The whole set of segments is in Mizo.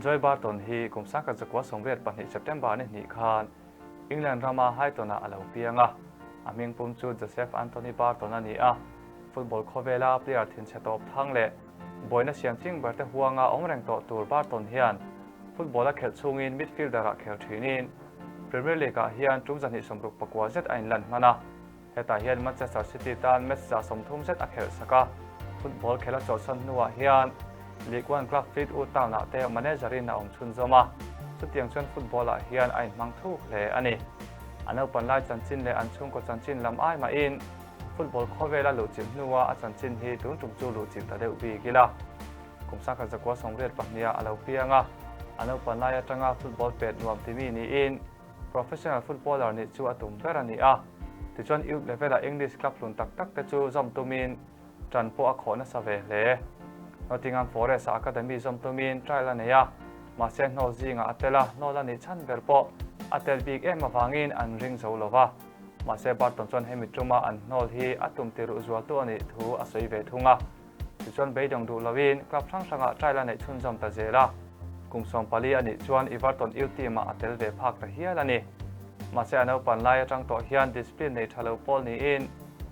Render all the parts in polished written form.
Joy Barton hi kum 1982 September ni hnih khan England rama Huyton-ah a lo piang a. A hming pum chu Joseph Anthony Barton a ni a. Football khawvela player thinchhe tawp thang leh buaina siam ching berte huanga awm reng tawh tur Barton hian football a khelh chhungin midfielder-ah khel thinin Premier League-ah hian tum 269 zet a inlan hman a. Hetah hian Manchester City tan match 30 zet a khelh sak a, football khelh a chawlhsan hnuah hian League One club Fleetwood Town-ah te manager-in a awm chhunzawm a, chutiang chuan football-ah hian a inhmang thuk hle a ni. A naupan lai chanchin leh an chhungkaw chanchin lam ai mahin football khawvela luhchilh hnua a chanchin hi tun tum chu luhchilh ta deuh bik ila. Kum 1982-ah a lo piang a, a naupan lai atanga football pet nuam timi niin Professional footballer nih chu a tum ber a ni a, tichuan youth level-a English club hlun tak tak te chu zawm tumin ṭan pawh a khawh nasa ve hle. Nottingham Forest-a academy zawm tumin trial a nei a, mahse hnawl zingah a tel a, hnawl a nih chhan ber pawh a tel bik em avangin an ring zo lo va. Mahse Barton chuan hemi tuma an hnawl hi a tum ti ruh zualtu a nih thu a sawi ve thung a. Tichuan beidawng duh loin club hrang hrangah trial a neih chhunzawm ta zel a, kum 14 a nih chuan Everton youth team-ah a tel ve phak ta hial a ni. Mahse a naupan lai atang tawh hian discipline nei tha lo pawl niin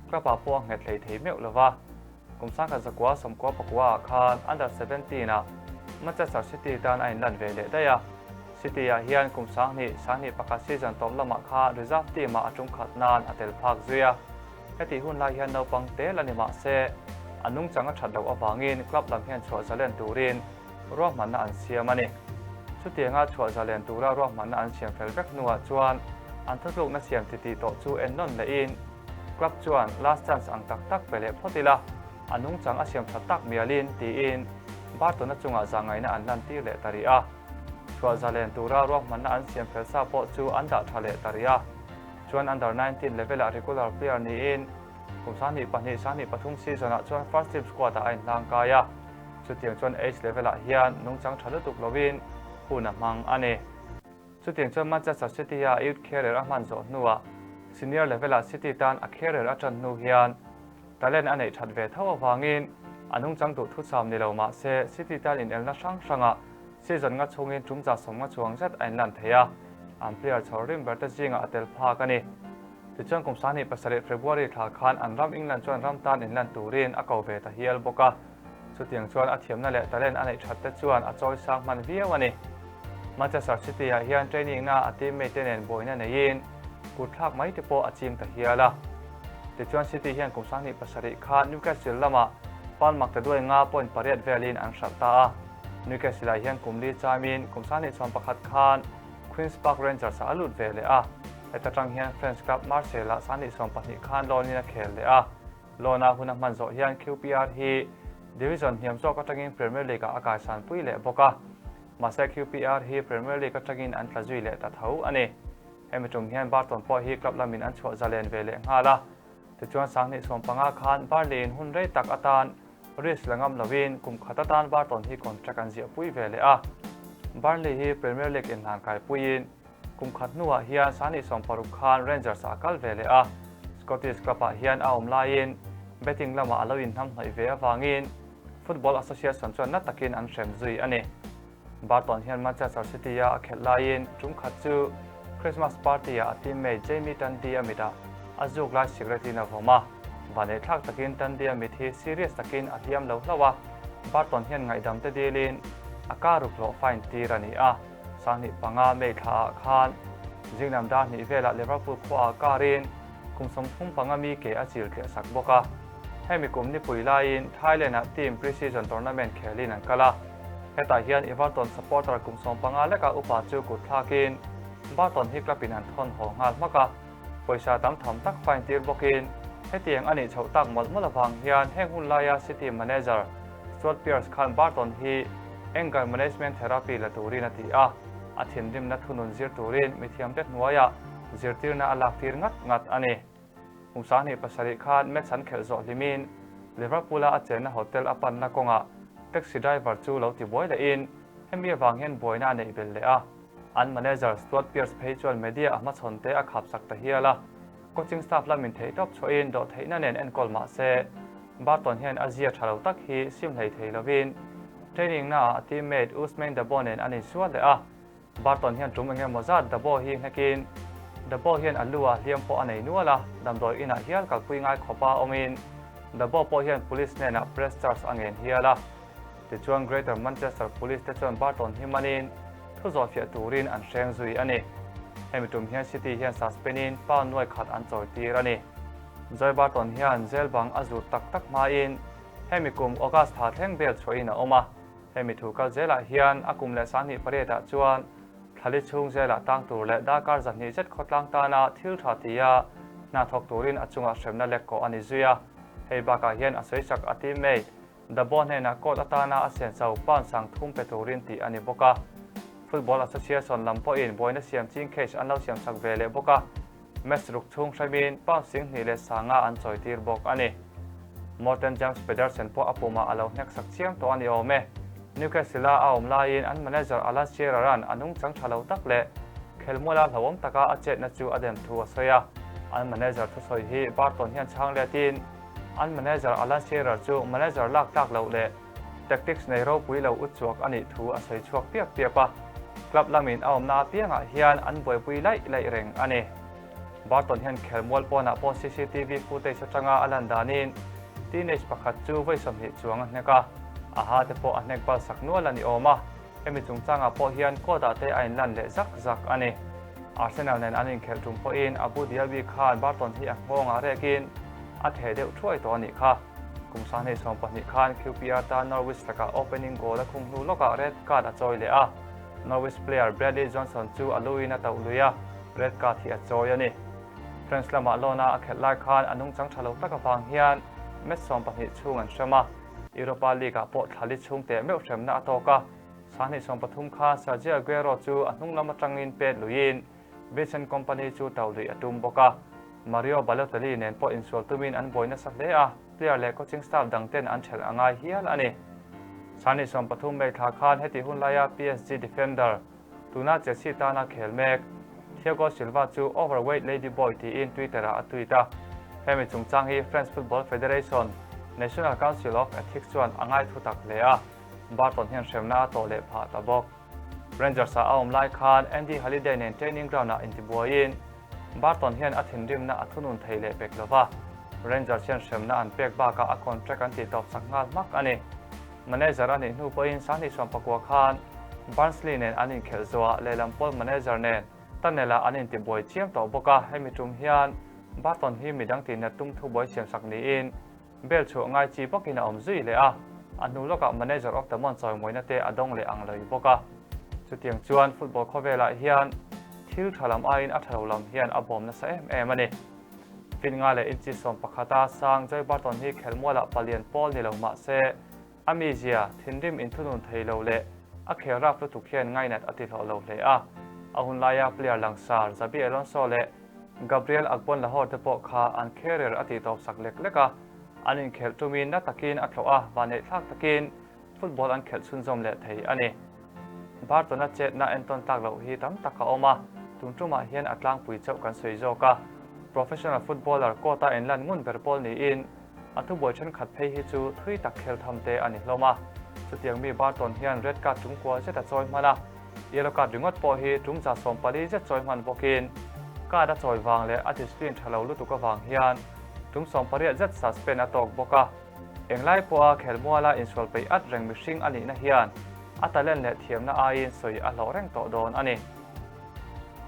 club-ah pawh a nghet hlei thei meuh lo va. Kum 1999-ah khan Under 17-ah Manchester City tan a inlan ve leh daih a, City-ah hian kum 2021 season tawp lamah khan reserve team-ah a tumkhat nan a tel phak zui a. Hetih hun lai hian naupang tel a ni mah se, a nungchang a that loh avangin club lam hian chhuah zalen turin ruahmanna an siam a ni. Chutianga chhuah zalen tura ruahmanna an siam fel vek hnuah chuan an thutlukna siam titih tawh chu ennawn lehin club chuan last chance ang tak tak pe leh phawt ila, a nungchang a siam that tak mialin tiin Barton-a chungah zahngaihna an lantir leh ta rih a. Chhuah zalen tura ruahmanna an siam fel sa pawh chu an dah tha leh ta rih a. Chuan Under 19 level-ah regular player niin kum 22, 23 season-ah chuan first team squad-ah a inhlang kai a. Chutiang chuan age level-ah hian nungchang tha lutuk lovin hun a hmang a ni. Chutiang chuan Manchester City-a youth career a hman zawh hnuah senior level-ah City tan a career a tan hnu hian talent a neih that ve tho avangin a nungchang duh thucham ni lo mah se City tan inelna hrang hrangah Season nga chhungin tum 150 chuang zet a inlan thei a, an player chhawr rim ber te zingah a tel phak a ni. Tichuan kum 27 February thla khan an ram England chuan ram tan inlan turin a ko ve ta hial bawk a, chutiang chuan a thiamna leh talent a neih that te chuan a chawi sang hman viau a ni. Manchester City ah hian training na a teammate te nen buaina neiin kut thlak mai te pawh a ching ta hial a. Tichuan City hian kum 27 khan Newcastle lamah pound maktaduai nga point pariat velin an hralh ta a. Newcastle-ah hian kum li chamin kum 2021 khan Queens Park Rangers-ah a lut ve leh a, heta tang hian French club Marseille-ah 2020 khan loan-in a khel leh a. Loan-a hun a hman zawh hian QPR hi division hniam zawk atangin Premier League-ah a kaisanpui leh bawk a, mahse QPR hi Premier League atangin an tla zui leh ta tho a ni. Hemi tum hian Barton pawh hi club lamin an chhuah zalen ve leh nghal a, tichuan 2015 khan Burnley-in hun rei tak atan Risk la ngam lovin kum khat atan Barton hi contract an ziahpui ve leh a. Burnley hi Premier League inhlan kaipuiin kum khat hnuah hian 2016 khan Rangers ah a kal ve leh a. Scottish club ah hian a awm laiin betting lamah a lo inhnamhnawih ve avangin Football Association chuan na takin an hrem zui a ni. Barton hian Manchester City-a a khelh laiin tum khat chu Christmas party-ah a teammate Jamie Tandy-a mitah a zuk lai cigarette-in a vawm a. Vaneihthlak takin Tandy-a mit hi serious takin a hliam lo hlauh a, Barton hian ngaihdam te dilin a car ruk hlawh fine tir a ni a. 25 May thlaah khan zingnam dar hnih velah Liverpool khuaah car-in kum 35 mi ke a chil tliah sak bawk a. Hemi kum nipui laiin Thailand-ah team pre-season tournament khelin an kal a. Hetah hian Everton supporter kum 15 leka upa chu kut thlakin Barton hi club-in an thawn haw nghal hmak a, pawisa tam tham tak fine tir bawkin hetiang a nih chhoh tak mawlh mawlh avang hian heng hun laia City manager Stuart Pearce khan Barton hi anger management therapy la turin a ti a, a thinrimna thunun zir turin mithiamte hnuaiah zirtirna a lak tir ngat ngat a ni. Kum 27 khan match an khelh zawh hlimin Liverpool-a a chenna hotel a panna kawngah taxi driver chu lo tibuai lehin hemi avang hian buaina a neih belh leh a. An manager Stuart Pearce phei chuan media a hmachhawn te a khapsak ta hial a, coaching staff lamin theihtawp chhuahin dawhtheihna nen enkawl mah se Barton hian a zia tha lo tak hi sim hlei thei lovin. Training naah a teammate Ousmane Dabo nen an insual leh a, Barton hian tum eng emaw zat Dabo hi hnekin Dabo hian a lu ah hliam pawh a nei nual a, damdawi inah hial kalpui ngai khawpa awmin Dabo pawh hian police hnenah press charge a ngen hial a. Tichuan Greater Manchester Police te chuan Barton hi manin thu zawhfiah turin an hreng zui a ni. Hemi tum hian City hian suspend in pound nuai khat an chawi tir a ni. Joy Barton hian jail bang a zut tak tak hmain hemi kum August thla thleng bail chhuahin a awm a. Hemi thu kal zelah hian a kum leh sanghnih pariatah chuan thlali chhung zelah tang tur leh darkar zahnih zet khawtlang tana thil tha tia hna thawk turin a chungah hremna lek kawh a ni zui a. Hei bakah hian a sawisak a teammate Dabo hnenah court atana a senso pound 3000 pe turin tih a ni bawk a. Football Association lam pawhin buaina siam ching case an lo siamsak ve leh bawk a. Match ruk chhung hremin pound 2500 an chawitir bawk a ni. Morten James Pedersen pawh a pumah a lo hneksak chiam tawh a ni awm e. Newcastle-a a awm laiin an manager Alan Shearer-a'n a nungchang tha lo tak leh khelmuala hlauhawm taka a chetna chu a dem thu a sawi a. An manager thusawi hi Barton hian chhang letin an manager Alan Shearer chu manager lak tlak loh leh tactics nei ropui lo ut chhuak a nih thu a sawi chhuak piap piap a, club lamin a awmna apiangah hian an buaipui laih laih reng a ni. Barton hian khelmual pawnah pawh cctv footage atanga a lan danin teenage pakhat chu vawi 20 chuang a hnek a, a ha te pawh a hnek bal sak nual a ni awm a, hemi chungchangah pawh hian court ah te a inlan leh zak zak a ni. Arsenal nen an inkhelh tum pawhin Abu Diaby khan Barton hi a nghawngah rekin a theh deuh thuai tawh a nih kha. Kum 2020 khan QPR tan Norwich lakah opening goal a khung hnu lawkah red card a chawi leh a, Norwich player Bradley Johnson chu a luin a tauh lui a, red card hi a chawi a ni. French lamah loan-a a khelh lai khan a nungchang tha lo tak avang hian match 12 chhung an hrem a, Europa League-ah pawh thla li chhung teh meuh hremna a tawk a, 2013 khan Sergio Aguero chu a hnung lam atangin pet luiin Vincent Kompany chu tauh luih a tum bawk a. Mario Balotelli nen pawh insual tumin an buai nasa hle a, player leh coaching staff dang ten an ṭhelh a ngai hial a ni. 2013 May thla khan heti hun laia PSG defender, tuna Chelsea tana khel mek, Thiago Silva chu overweight lady boy tiin Twitter-ah a tweet a. Hemi chungchang hi French Football Federation National Council of Ethics chuan a ngai thu tak hle a, Barton hian hremna a tawh leh phah ta bawk. Rangers-ah a awm lai khan Andy Halliday nen training ground-ah intibuaiin Barton hian a thinrimna a thunun thei leh pek lo va, Rangers hian hremna an pek bakah a contract an tihtawp sak nghal hmak a ni. Manager a nih hnu pawhin 2019 khan Barnsley nen an inkhelh zawhah lehlam pawl manager nen tunnel-ah an intibuai chiam tawh bawk a, hemi tum hian Barton hi midang tihnat tum thubuai siamsak niin Bel chhuah ngai chi bawkin a awm zui leh a, a hnu lawkah Manager of the Month chawimawina te a dawng leh ang lo bawk a. Chutiang chuan football khawvelah hian thil tha lam aiin a tha lo lam hian a bawm nasa em em a ni. Fit nga leh inchi 11-a sang Joy Barton hi khelmualah palian pawl ni lo mah se, a mizia, thinrim inthunun thei lo leh a khel rap lutuk hian ngainat a ti hlawh lo hle a. A hun laia player langsar Xabi Alonso leh Gabriel Agbonlahor te pawh kha an career a tihtawp sak lek lek a, an inkhelh tumin na takin a thlawh a, vaneihthlak takin football an khelh chhunzawm leh thei a ni. Barton-a chetna entawn tlak loh hi tam tak a awm a, tun tumah hian a tlangpui chauh kan sawi zawk a. Professional footballer court-a inlan ngun ber pawl niin a thubuai thenkhat phei hi chu thui tak khel tham te a ni hlawm a. Chutiang mi Barton hian red card tum kual zet a chawi hman a, Yellow card ringawt pawh hi tum 140 zet chawi hman bawkin card a chawi vang leh a discipline tha lo lutuk avang hian tum 18 zet suspend a tawk bawk a. Englai pawha khelmuala insual peih at reng mihring a nihna hian a talent leh thiamna aiin sawi a hlawh reng tawh dawn a ni.